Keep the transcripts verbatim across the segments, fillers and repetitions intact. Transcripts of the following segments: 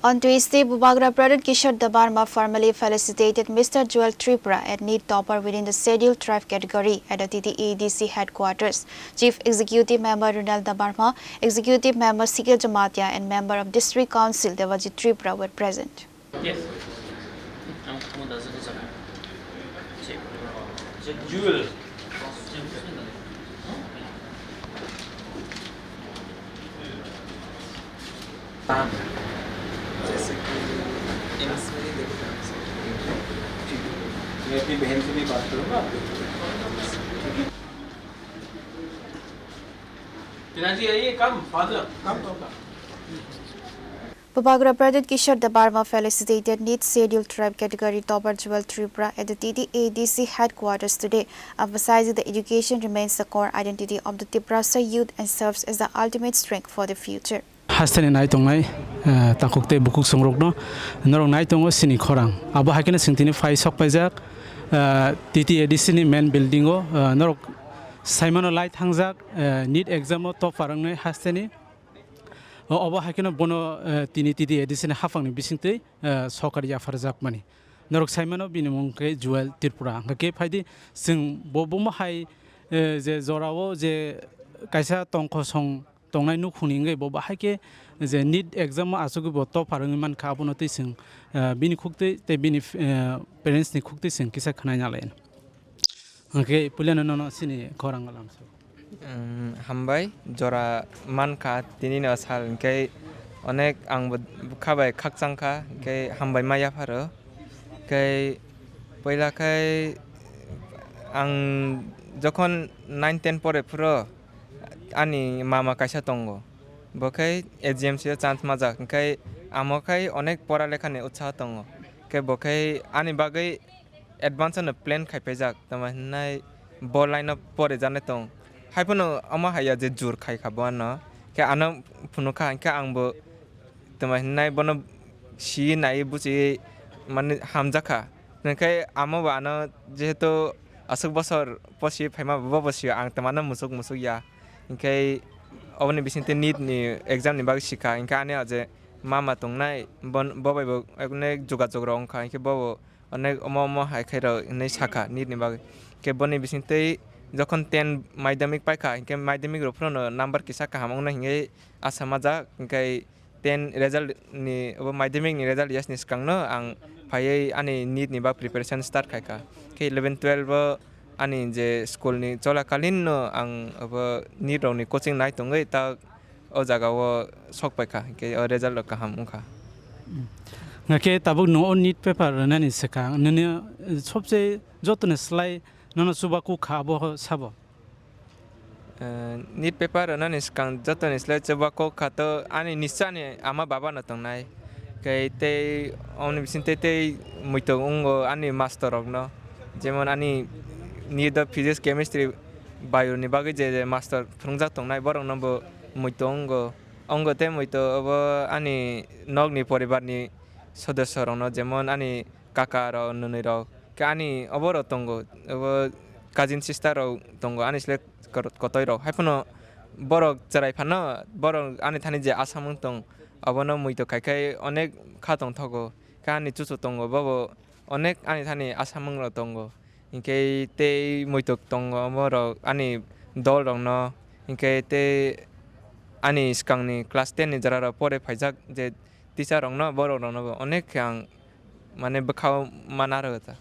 On Tuesday, Bubagra Pradyut Kishore Debbarma formally felicitated Mister Joel Tripura, a NEET topper within the Scheduled Tribe category, at the T T A D C headquarters. Chief Executive Member Ronald Debbarma, Executive Member Sikil Jamatia, and Member of District Council Devajit Tripura were present. Yes. जैसे कि एम्स में ही देखो। मैं अपनी बहन से भी बात करूँगा। पिताजी, आइए, come, father, come, come, come. Bubagra Pradyut Kishore Debbarma felicitated NEET Scheduled Tribe category topper Joel Tripura at the T T A D C headquarters today, emphasizing that education remains the core identity of the Tiprasa youth and serves as the ultimate strength for the future. Hasteni nai tongnai, eh, takhuk tei bukhuk songrokno norok nai tongo sini khorang. Abo hai kheno chwng tini phai sok paijak, eh, T T A D C ni main building o, eh, norok saimano lai thangjak, eh, NEET exam o topper wngnai hasteni. O-, obo hai kheno bono, eh, tini T T A D C ni haphangni bisingtwi, eh, sokari yapharjakmani. Norok saimano bini mung khe Joel Tripura. Hwnkhe khe phaidi chwng bo, bomo hai, eh, je jorao je kaisa tongkosong tongnai nukhungni wngwi bo bahai khe je NEET exam o achugwi bo topper wngwi mankha, abono twi chwng, eh, bini khuktwi tei bini, eh, parents ni khuktwi chwng kisa khwnai nalai. Hwnkhe puilano nono chini khorang lamsao. Umm, hambai, jora mankha tinino sal, hwnkhe onek angbo bwkha bai khakchangkha, hwnkhe hambai ma yapharo. Hwnkhe puila khai ang jokhon nine ten pore phuru ani mama kaisa tongo, bo khai A G M C o chance majak, hwnkhe amo khai onek pora lekhani utsaho tongo, hwnkhe bo khai ani bagwi advance no plan khai paijak, tamo hinai bo line o porijaknai tong. Haiphano omo haiya je jur khai kha bo ano, khe ano phunukha, hwnkhe angbo tamo hinai bono si nai buchi mani hamjakha. Hwnkhe amo bo ano jehetu aswk bosor posi phaima bo bo sio, ang tamo ano musuk musuk ya. Hwnkhe oboni bisingtwi NEET ni exam ni bagwi sikha, hwnkhe ani o je mama tongnai, bon-, bo bai bo onek jogajog rok wngkha, hwnkhe bo bo onek omo omo hai khe rw hinwi sakha NEET ni bagwi. Khe boni bisingtwi jokhon ten madhyamik paikha, hinkhe madhyamik rok phano number kisa kaham wngnai hinwi asa majak, hinkhe ten result ni, obo madhyamik ni result yasni swkangno ang phaiwi ani NEET ni bak preparation start khaikha. Khe eleven twelve o ani je school ni cholakalin no ang obo NEET rok ni coaching nai tongwi ta o jaga o sok paikha, hinkhe o result rok kaham wngkha. Hwnkhe tabuk no o NEET paper rwnani swkang nini sobse jotoni slai nono chubaku kha abo sabo? Eh, NEET paper rwnani swkang jotoni slai chubaku kha to ani nisa ni ama baba no tongnai. Khe tei omoni bising tei tei muitok wngo ani master rok no. Jemon ani NEET o physics, chemistry, bio ni bagwi je je master phwrwngjak tongnai borok no bo muitok wngo. Wngo tei muitok obo ani nok ni poribar ni sodosyo rok no, jemon ani kaka rok, nwnwi rok, khe ani obo rok tongo, obo cousin sister rok tongo, ani slai kor-, kotoi rok. Haiphano borok chwrai phano, borok ani thani je asamung tong, abono muitok khai khai onek kha tongthogo. Khe ani chuchu tongo, bobo onek ani thani asamung rok tongo. Hinkhe tei muitok tongo borok ani dol rokno, hinkhe tei ani swkangni class ten ni jora rok pore phaijak je teacher rokno, borok rokno bo onek khe ang mane bwkhao ma narwkha.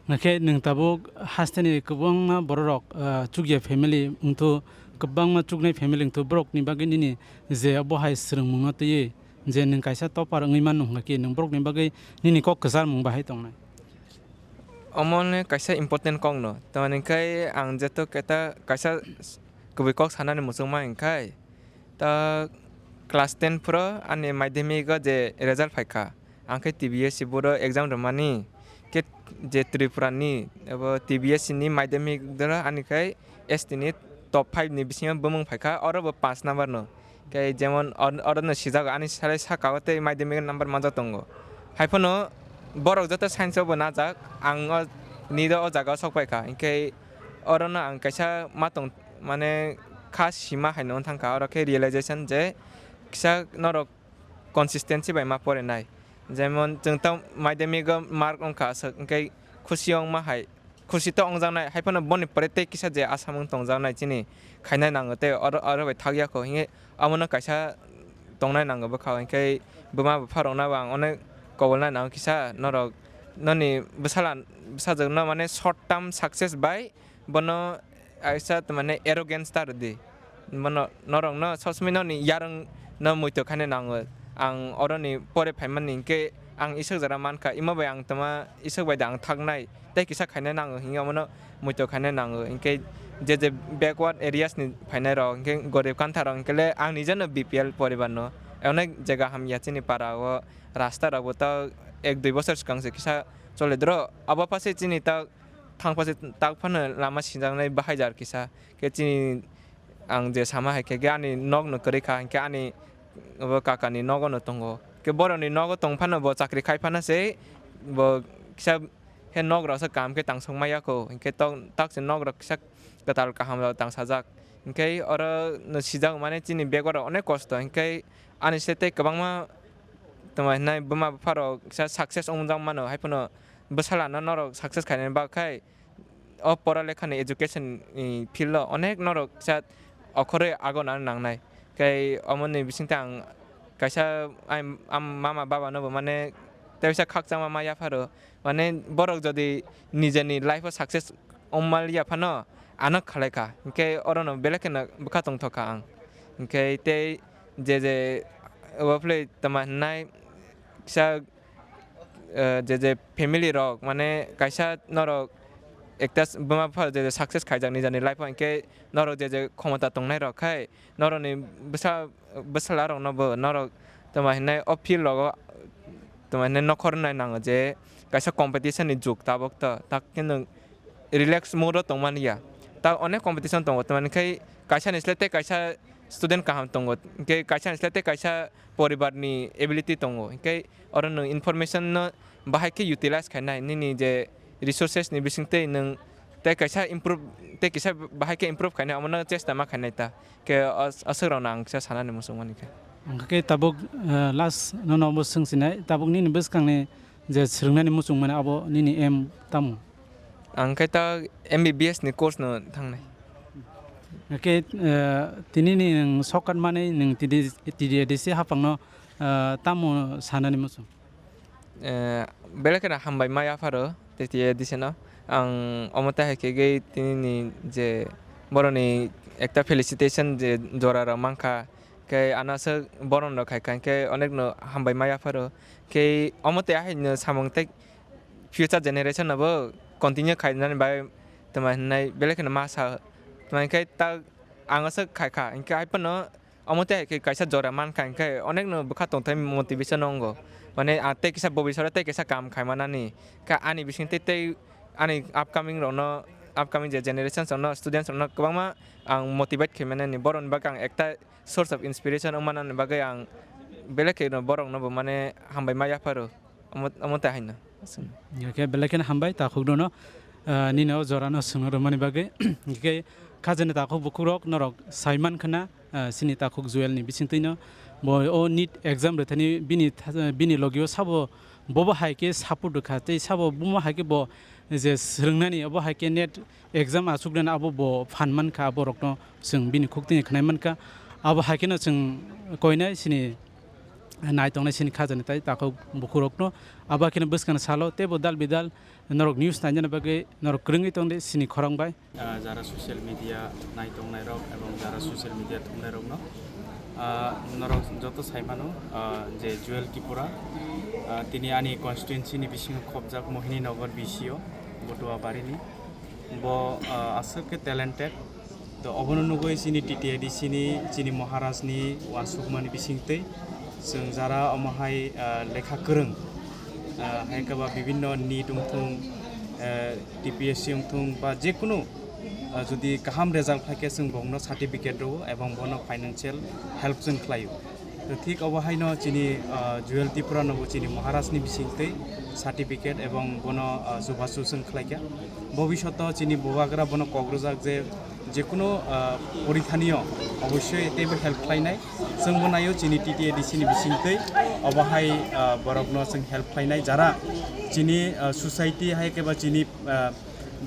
Hwnkhe nwng tabuk hasteni kwbangma borok rok, ah, chukya family wngthu, kwbangma chuknai family wngthu, borokni bagwi nini je obo hai swrwngmungno twiwi je nwng kaisa topper wngwi mano hwnkhe nwng borokni bagwi nini kok kwcharmung bahai tongnai? Omo le kaisa important kok no, tamni hwnkhe ang jeto keta kaisa s-, kwbwi kok sanani muchungma hwnkhe, ta class ten phuru ani madhyamik o je result phaikha, ang khe T B S C board o exam rwmani, khe je Tripura ni abo T B S C ni madhyamik doro ani khai S T ni top five ni bisingo bumung phaikha, oro bo panch number no. Khe jemon or-, oro no sijak ani salai saka o tei madhyamik number manjak tongo. Haiphano borok joto science o bo najak, ang o NEET o, o jaga o sok paikha. Hinkhe oro no ang kaisa ma tong, mane kha sima hai no thangkha, oro khe realization je kisa norok consistency bai ma porinai. Jemon chwng ta madhyamik o mark wngkha aswk, hwnkhe khusi wngma hai, khusi to wngjaknai, hai phano boni pore tei kisa je asamung tongjaknai chini khainai nango tei oro, oro bai thakya kho hwnwi omono kaisa tongnai nango bwkha o. Hwnkhe buma bupha rokno bo ang onek kobolnai nango kisa, norok noni bwsala, bwsajwkno mane short term success bai bono kaisa mane arrogance ta rwdi. Bono norokno sosomai noni yarwng no muitu khaina nango. Ang oroni pore phaimani hwnkhe ang iswk jora mankha, imo bai ang tama iswk bai da ang thaknai tei kisa khaina nango hwnwi omono muitu khaina nango. Hwnkhe je je backward areas ni phainai rok hwnkhe gorib kantha rok hwnkhe le ang nijeno B P L poribar no onek jaga hamya chini para o rasta rok bo ta ek dui bosor swkang se kisa cholidro abo pase chini ta thang pase tak phano lama sinjaknai bahai jar kisa khe chini ang je sama hai khe ani nok no kwrwi kha hwnkhe ani abo kaka ni nogo no tongo. Khe borok ni nogo tong phano bo chakri khai phano se bo kisa he nok rok se kaham khe tang sokma ya kho hwnkhe tok tak se nok rok kisa kwtal kaham rok tang sajak hwnkhe oro no sijak mane chini bego rok onek kosto hwnkhe ani se tei kwbangma tongma hinai buma bupha rok kisa success wng jak mano hai phano bwsala no norok success khainani bagwi khai o pora lekha ni education ni field o onek norok kisa okhorwi agonani nangnai. Khe omoni bisingtwi ang kaisa ai am-, mama baba no bo mane tei kaisa khakchangma ma yapharo, mane borok jodi nijeni life o success wngma liya phano ano khalai kha, hinkhe oro no belai kheno bwkha tongthok kha ang. Hinkhe tei je je obo phwlwi tama hinai kisa eh, je je family rok mane kaisa norok ekta s-, buma bupha je je success khaijak nijani life o hinkhe norok je je khomota tongnai rok khai norokni bwsa bwsala rokno bo norok tama hinai o field rogo tama hinai nokhor nai nango je kaisa competition ni jug tabuk to tak khe nwng relax mood o tongmani ya. Ta onek competition tongo, tamani khai kaisa ni slai tei kaisa student kaham tongo, hinkhe kaisa ni slai tei kaisa poribar ni ability tongo, hinkhe oro nwng information no bahai khe utilize khainai, nini je resources ni bising tei nwng tei kaisa improve, tei kisa bahai khe improve khainai, omono chesta ma khainai ta. Khe as-, aswk rokno ang kisa sanani muchung mani khe. Hwnkhe tabuk, eh, last nono obo swng sinai, tabuk nini bwskangni je swrwngnani muchung mani abo nini aim tamo? Ang khe ta M B B S ni course no thangnai. Hwnkhe, eh, tini ni nwng shortcut mani nwng T D, T D A D C haphangno, eh, tamo sanani muchung? Eh, belai kheno hambai ma yapharo T D A D C no. Ang omo tei hai khe gwi tini ni je boroni ekta felicitation je jora rok mankha, khe ano aswk boron rok khai kha, khe onek no hambai ma yapharo. Khe omo tei ahai no samung tei future generation no bo continue khainani bai tama hinai belai kheno ma sa. Tama hinkhe ta ang aswk khai kha, hinkhe hai phano omo tei hai khe kaisa jora mankha, hinkhe onek no bwkha tongthai motivation wngo. Mane, ah, tei kisa bobisoro tei kisa kam khai manani. Kha ani bising tei, tei ani upcoming rokno, upcoming je generations rokno, students rokno kwbangma ang motivate khai manani. Borokni bagwi ang ekta source of inspiration wng manani bagwi ang belai kheno borokno bo mane hambai ma yapharo. Omo, omo tei haino. Hingkhe belai kheno hambai takhukno no, ah, nini o jora no swngna rwmani bagwi. Hingkhe khajani takhuk bukhuk rok norok sai mankha na, ah, chini takhuk Joel ni bisingtwi no bo o NEET exam rwthani bini tha-, bini logi o sabo bobo hai khe support rwkha tei sabo bomo hai khe bo je swrwngnani obo hai khe NEET exam achuknani abo bo phan mankha, abo rokno chwng bini khuk tini khwnai mankha. Abo hai kheno chwng koinai chini nai tongnai chini khajani tai takhuk bukhuk rokno abo hai kheno bwskang salo teibo dal bidal norok news nainani bagwi norok kwrwngwi tongdi chini khorang bai. Ah, jara social media nai tongnai rok ebong jara social media thumnai rokno, ah, norok joto sai mano, ah, je Joel Tripura, ah, tini ani constituency ni bisingo khobjak Mohini Nagar B C O, Botuabari ni. Bo, ah, aswk khe talented. To obono nugwi chini T T A D C ni, chini Maharaj ni uansukmani bisingtwi chwng jara omo hai, ah, lekha kwrwng, ah, hai khe ba bibinno NEET wngthung, ah, T P S C wngthung ba jekunu, ah, jodi kaham result phaikhe chwng bongno certificate rwo ebong bono financial help chwng khlaio. To thik obo haino chini, ah, Joel Tripura no bo chini Maharaj ni bisingtwi certificate ebong bono, ah, chubachu chwng khlaikha. Bobishoto chini bubagra bono kok rwjak je Jekunu, ah, porithanio obossoi teibo help khlainai. Chwngbo naio chini T T A D C ni bisingtwi obo hai, ah, borokno chwng help khlainai. Jara chini, ah, society hai khe ba chini, ah,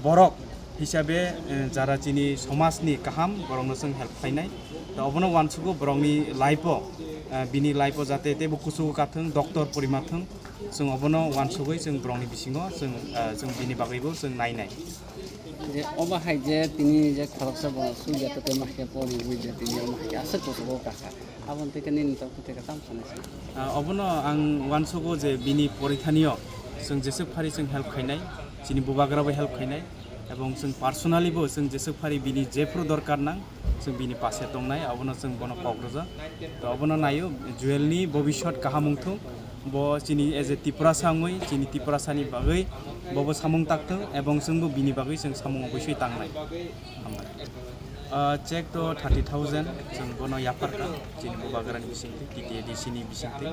borok hisabe, eh, jara chini somajni kaham borokno chwng help khlainai. To obono uansugo borokni life-o, ah, bini life-o jate teibo kuchugo kathwng, doctor porimathwng. Chwng obono uansugwi chwng borokni bisingo chwng, ah, chwng bini bagwibo chwng nainai. Je obo hai je tini je khoroksa bo sui ya to tei ma khe pori wi je tini omo hai aswk kuchugo kakha. Aboni tei nini tong khe tamo sanai se. Ah, obono ang uansugo je bini porithanio chwng jeswk phari chwng help khainai, chini bubagrabo help khainai, ebong chwng personally bo chwng jeswk phari bini jephru dorkar nang, chwng bini pase tongnai, abono chwng bono kok rwjak. To obono naio, Jewel ni bobiswt kaham wngthung, bo chini as a Tiprasa wngwi, chini Tiprasa ni bagwi bobo samung takthung, ebong chwngbo bini bagwi chwng samung obosoi tangnai. Hambai. Ah, check to thirty thousand, chwng bono yapharkha, chini bubagrani bisingtwi, T T A D C ni bisingtwi.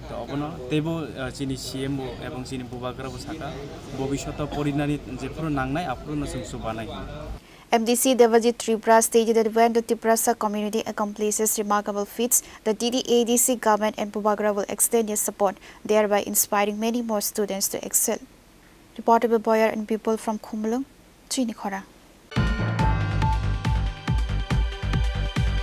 To obono teibo, ah, chini C M bo ebong chini bubagrabo sakha, bobiswto porinani jephru nangnai, aphruno chwng chubanai. M D C Debajit Tripura stated that when the Tiprasa community accomplishes remarkable feats, the T T A D C government and Bubagra will extend their support, thereby inspiring many more students to excel. Reported by Boyar and People from Khumulwng, Chini Khorang.